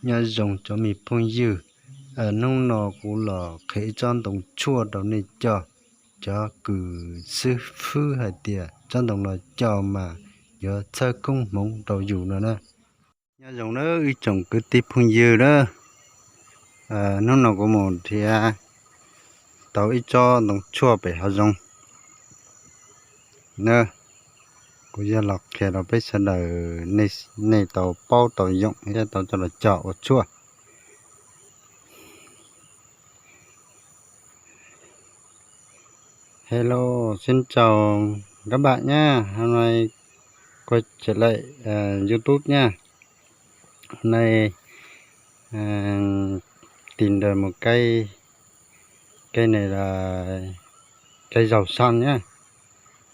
Nyob zoo cov me phooj ywg, hnub no kuv los qhia ib tsob ntoo tshuaj rau nej coj. Cov kws xib fwb hais tias tsob ntoo no coj mas yuav txhawb koob hmoov rau yus no na. Nyob zoo na ib tsoom kwv tij phooj ywg na, hnub no kuv mus nrhiav tau ib tsob ntoo tshuaj pem hav zoov na, kuv yuav los qhia rau peb sawv daws, nej tau paub tau yoom thiab tau coj los cog ua tshuaj. Hello, xin chào các bạn nhé. Hôm nay quay trở lại, ờ, YouTube nha. Hôm nay, ờ, tìm được một cây, cây này là cây dầu xanh nhá.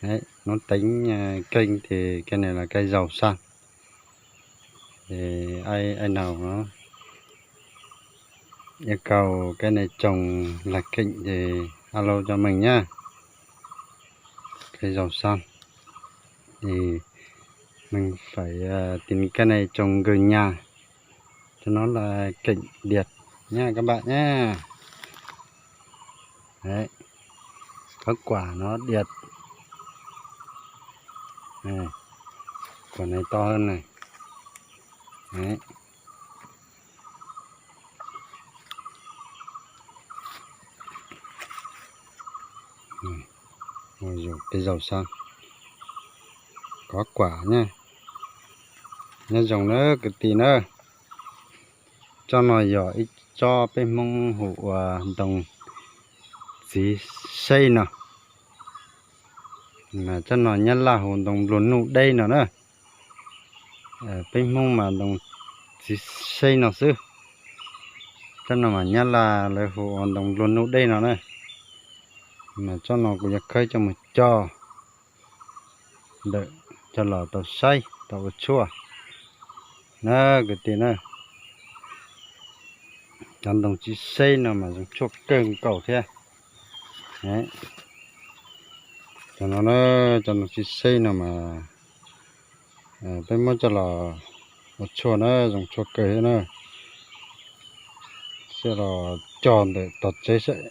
Đấy, nó tính, ờ, kênh thì cây này là cây dầu xanh. Thì ai, ai nào nó yêu cầu cái này trồng là kênh thì alo cho mình nhá. Cây dầu xanh thì mình phải, ờ, tìm cái này trồng gần nhà cho nó là cạnh điệt nha các bạn nhé. Đấy. Có quả nó điệt. Này, quả này to hơn này. Đấy. Ui dồi, cây dầu xanh. Có quả nha. Nyob zoo na kwv tij na. Tsob no yog ib tsob peb Hmoob hu ua ntoo txiv seb no. Mas tsob no Nyab Laj hu ntoo nplua nuj deb no na. Peb Hmoob mas ntoo txiv seb no xwb. Tsob no mas Nyab Laj lawv hu ua ntoo nplua nuj deb no na. Mas tsob no kuv yuav khawb coj mus cog ntawm coj los tau saib tau ua tshuaj na kwv tij na. Cov ntoo txiv seb no mas zoo tshuaj kawg nkaus thiab. Cov no, cov ntoo txiv seb no mas peb muab coj los ua tshuaj na, zoo tshuaj kawg thiab na. Coj los cog ntawm tog tsev saib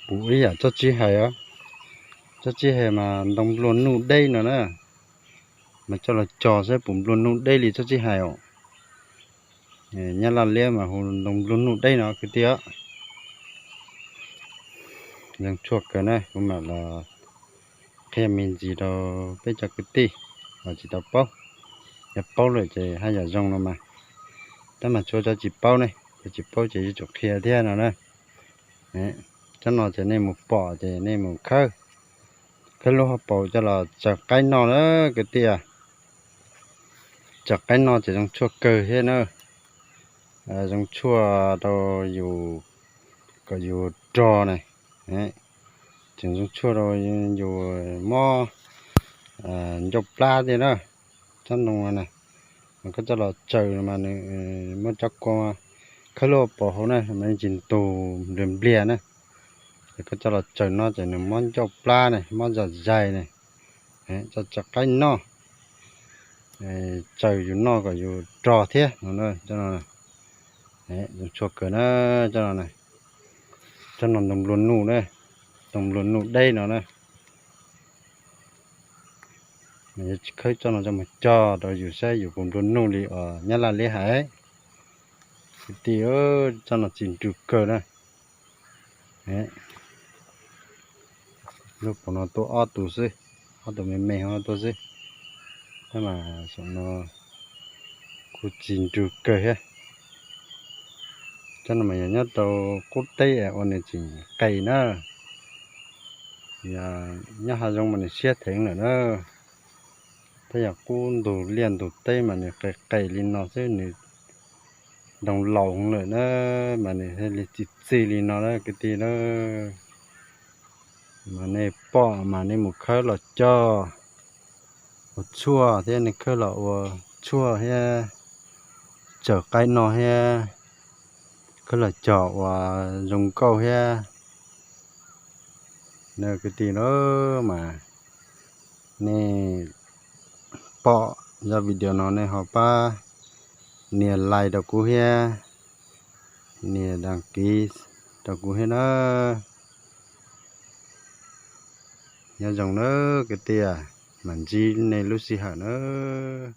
puv ib yam tsob tsib hais os. Tsob tsib hais mas ntoo nplua nuj deb no na. Mas coj los cog saib puas nplua nuj deb li tsob tsib hais os. Nyab Laj liab mas hu ntoo nplua nuj deb no kwv tij. Zoo tshuaj kawg na, kuv mam los qhia me ntsis rau peb cov kwv tij uas tsis tau paub. Yog paub lawm ces haj yam zoo no mas. Tab mas tshuav cov tsis paub ne, cov tsis paub ces yuav tsum qhia thiab no na. Tsob no ces nej mus pom ces nej mus khawb, khawb lub hauv paus coj los tsaws qaib noj na kwv tij. Tsaws qaib noj ces zoo tshuaj kawg thiab na. Zoo tshuaj rau yus kom yus rog na. Tseem zoo tshuaj rau yus mob ncauj plab thiab na. Tsob ntoo na, mas koj coj los tsaws mas nws muab cov kua khawb lub hauv paus hauv na mas yeej tsis ntug npliag npliag na. Ces koj coj los tsaws no ces nws mob ncauj plab ne, mob zam zais ne. Tsaws qaib noj, tsaws yus noj kom yus rog thiab no. Zoo tshuaj kawg na. Tsob no, tsob no ntoo nplua nuj na, ntoo nplua nuj deb no na. Mas yuav khawb tsob no coj mus cog rau yus saib yus puas nplua nuj li uas Nyab Laj liab hais. Kwv tij, tsob no txiv nrws kawg na. Lub paus no tuaj ob tug xwb, ob tug me me hov tuaj xwb. Tab mas saum no kuj txiv nrws kawg thiab. Tsob no mas yog nyob rau qub teb ua nws tseem qes na. Yog nyob hav zoov mas nws siab theev lawm na. Tab yog qub ntug liaj ntug teb mas nws qes qes li no xwb, nws ntoo laus lawm na, mas nws thiaj li txi txi li no na kwv tij na. Mas nej pom mas nej mus khawb los cog ua tshuaj thiab, nej khawb los ua tshuaj thiab, tsaws qaib noj thiab, khawb los cog ua zoo nkauj thiab. Na kwv tij na, mas nej pom zaj video no nej ho pab Nias like rau kuv thiab, nias đăng ký rau kuv thiab nawb. Nyob zoo nawb kwv tij, mam ntsib nej lub sij hawm nawb.